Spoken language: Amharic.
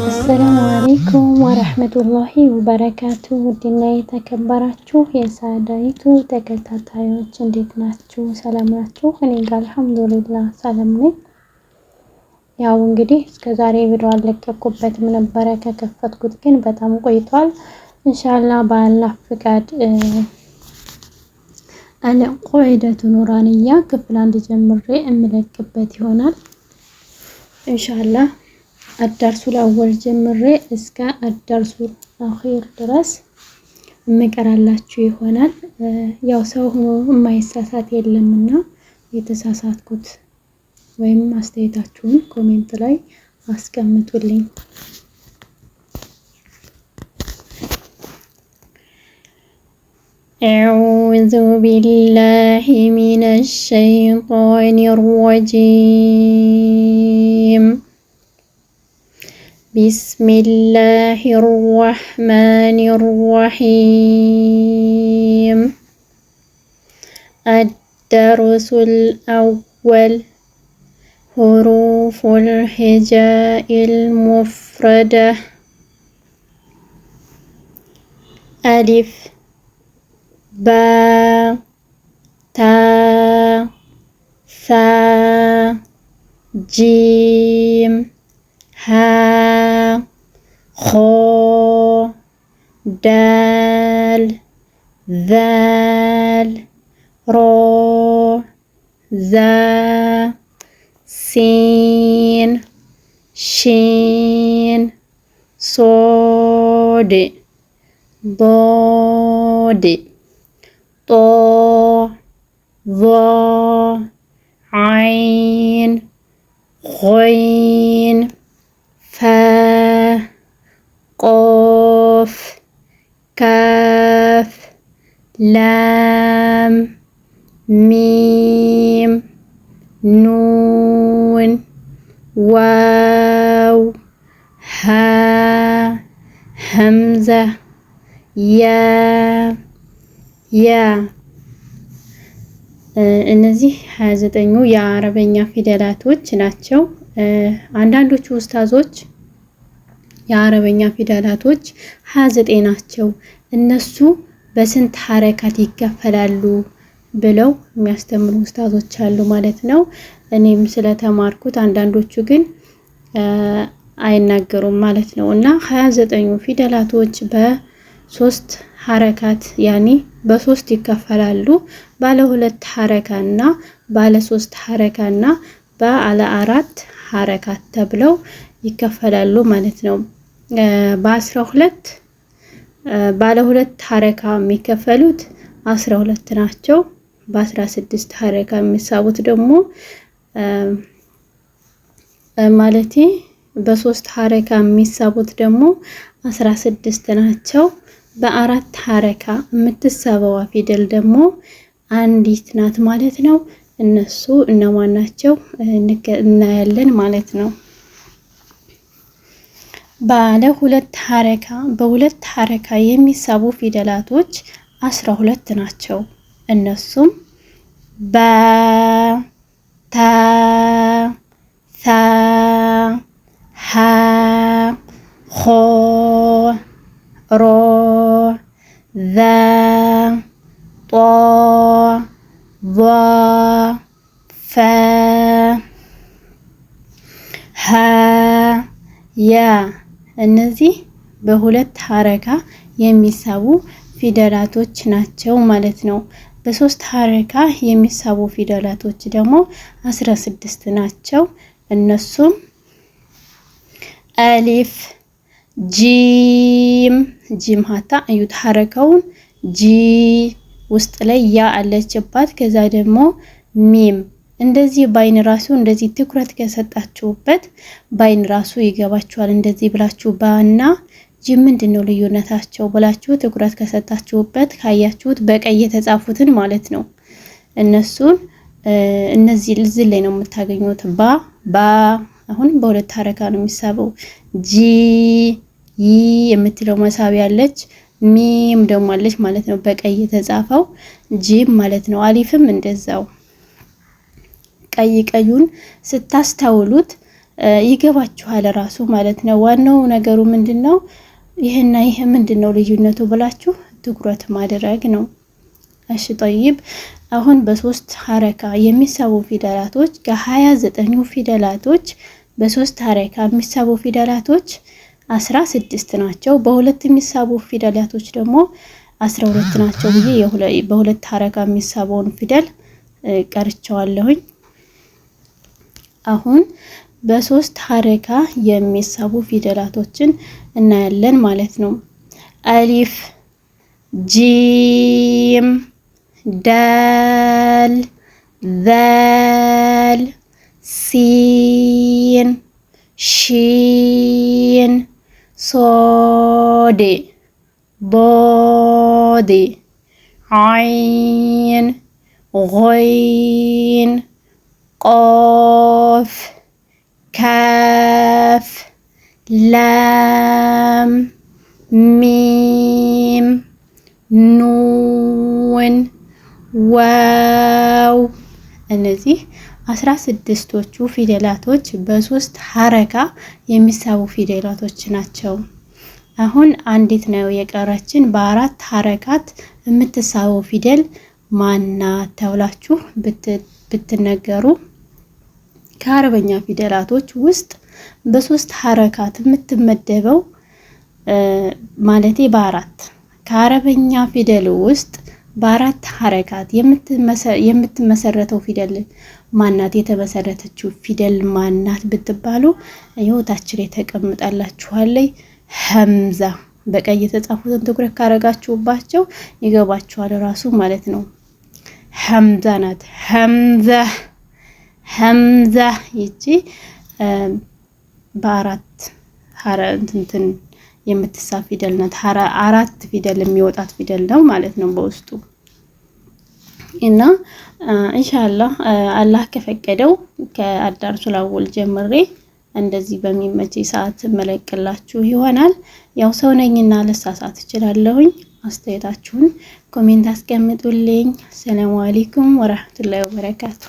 السلام عليكم ورحمة الله وبركاته። ውድና የተከበራችሁ የሳዳይቱ ተከታታዮች እንዴት ናችሁ? ሰላም ናችሁ? እኔ ጋር الحمد لله ሰላም ነኝ። ያው እንግዲህ እስከ ዛሬ ቪዲዮ አልለቀኩበትም ነበረ። ከከፈትኩት ግን በጣም ቆይቷል። إن شاء الله በአላህ ፍቃድ القاعدة النورانية ክፍል አንድ ጀምሬ እምለቅበት ይሆናል إن شاء الله። الدرس الأول ጀምሬ እስከ الدرس الأخير ድረስ እምቀራላችሁ ይሆናል። ያው ሰው ሆኖ የማይሳሳት የለምና የተሳሳትኩት ወይም አስተያየታችሁን comment ላይ አስቀምጡልኝ። أعوذ بالله من الشيطان الرجيم بسم الله الرحمن الرحيم الدرس الأول حروف الهجاء المفردة ألف باء تاء ثاء جيم هاء خاء دال ذال راء زاء سين شين صاد ضاد طاء ظاء عين غين فاء قاف كاف لام ميم نون واو هاء همزة ياء ياء። እነዚህ 29ኙ የአረበኛ ፊደላቶች ናቸው። አንዳንዶቹ ኡስታዞች የአረበኛ ፊደላቶች 29 ናቸው፣ እነሱ በስንት ሀረካት ይከፈላሉ ብለው የሚያስተምሩ ኡስታዞች አሉ ማለት ነው። እኔም ስለተማርኩት አንዳንዶቹ ግን አይናገሩም ማለት ነው። እና 29ኙ ፊደላቶች በሶስት ሀረካት ያኒ በሶስት ይከፈላሉ። ባለ ሁለት ሀረካ እና ባለ ሶስት ሀረካ እና ባለ አራት ሀረካት ተብለው ይከፈላሉ ማለት ነው። በ12 ባለ ሁለት ሀረካ የሚከፈሉት 12 ናቸው። በ16 ሀረካ የሚሳቡት ደግሞ ማለቴ በሶስት ሀረካ የሚሳቡት ደግሞ 16 ናቸው። በአራት ሀረካ የምትሳበዋ ፊደል ደግሞ አንዲት ናት ማለት ነው። እነሱ እነማን ናቸው እናያለን ማለት ነው። ባለ ሁለት ሀረካ በሁለት ሀረካ የሚሳቡ ፊደላቶች 12 ናቸው። እነሱም ባ፣ ታ፣ ሳ፣ ሃ፣ ኾ፣ ሮ፣ ዘ፣ ጦ፣ ዟ፣ ፈ፣ ሀ፣ ያ። እነዚህ በሁለት ሀረካ የሚሳቡ ፊደላቶች ናቸው ማለት ነው። በሶስት ሀረካ የሚሳቡ ፊደላቶች ደግሞ 16 ናቸው። እነሱም ألف፣ جيم جيم ሀታ እዩት ሀረካውን ጂ ውስጥ ላይ ያ አለችባት። ከዛ ደግሞ ميم እንደዚህ ባይን ራሱ እንደዚህ ትኩረት ከሰጣችሁበት ባይን ራሱ ይገባችኋል። እንደዚህ ብላችሁ ባና ጂም ምንድን ነው ልዩነታቸው ብላችሁ ትኩረት ከሰጣችሁበት ካያችሁት በቀይ የተጻፉትን ማለት ነው። እነሱን እነዚህ እዚህ ላይ ነው የምታገኙት። ባ ባ አሁን በሁለት ሀረካ ነው የሚሳበው። ጂ ይ የምትለው መሳቢያ አለች፣ ميم ደግሞ አለች ማለት ነው። በቀይ የተጻፈው جيم ማለት ነው። ألف ም እንደዛው። ቀይ ቀዩን ስታስተውሉት ይገባችኋል ራሱ ማለት ነው። ዋናው ነገሩ ምንድን ነው? ይህና ይህ ምንድን ነው ልዩነቱ ብላችሁ ትኩረት ማድረግ ነው። እሺ طيب፣ አሁን በሶስት ሀረካ የሚሳቡ ፊደላቶች ከ29ኙ ፊደላቶች በሶስት ሀረካ የሚሳቡ ፊደላቶች 16 ናቸው። በሁለት የሚሳቡ ፊደላቶች ደግሞ 12 ናቸው ብዬ በሁለት ሀረካ የሚሳበውን ፊደል ቀርቸዋለሁኝ። አሁን በሶስት ሀረካ የሚሳቡ ፊደላቶችን እናያለን ማለት ነው። አሊፍ፣ ጂም፣ ዳል፣ ዛል፣ ሲን፣ ሺን፣ ሶድ፣ ዶድ፣ ዓይን፣ ጎይን፣ ቆፍ፣ ካፍ፣ ላም፣ ሚም፣ ኑን፣ ዋው። እነዚህ 16ቶቹ ፊደላቶች በሶስት ሀረካ የሚሳቡ ፊደላቶች ናቸው። አሁን አንዲት ነው የቀረችን። በአራት ሀረካት የምትሳበው ፊደል ማናት ተብላችሁ ብትነገሩ ከአረበኛ ፊደላቶች ውስጥ በሶስት ሀረካት የምትመደበው፣ ማለቴ በአራት፣ ከአረበኛ ፊደል ውስጥ በአራት ሀረካት የምትመሰረተው ፊደል ማናት? የተመሰረተችው ፊደል ማናት ብትባሉ ህይወታችን ላይ ተቀምጣላችኋለይ። ሀምዛ። በቀይ የተጻፉትን ትኩረት ካረጋችሁባቸው ይገባችኋል ራሱ ማለት ነው። ሀምዛ ናት። ሀምዛ፣ ሀምዛ። ይቺ በአራት እንትን የምትሳብ ፊደል ናት። አራት ፊደል የሚወጣት ፊደል ነው ማለት ነው በውስጡ። እና ኢንሻአላህ አላህ ከፈቀደው ከአዳርሱ ላወል ጀምሬ እንደዚህ በሚመቸኝ ሰዓት መለቅላችሁ ይሆናል። ያው ሰው ነኝና ልሳሳት እችላለሁኝ። አስተያየታችሁን comment አስቀምጡልኝ። ሰላሙ አለይኩም ወራህመቱላሂ ወበረካቱ።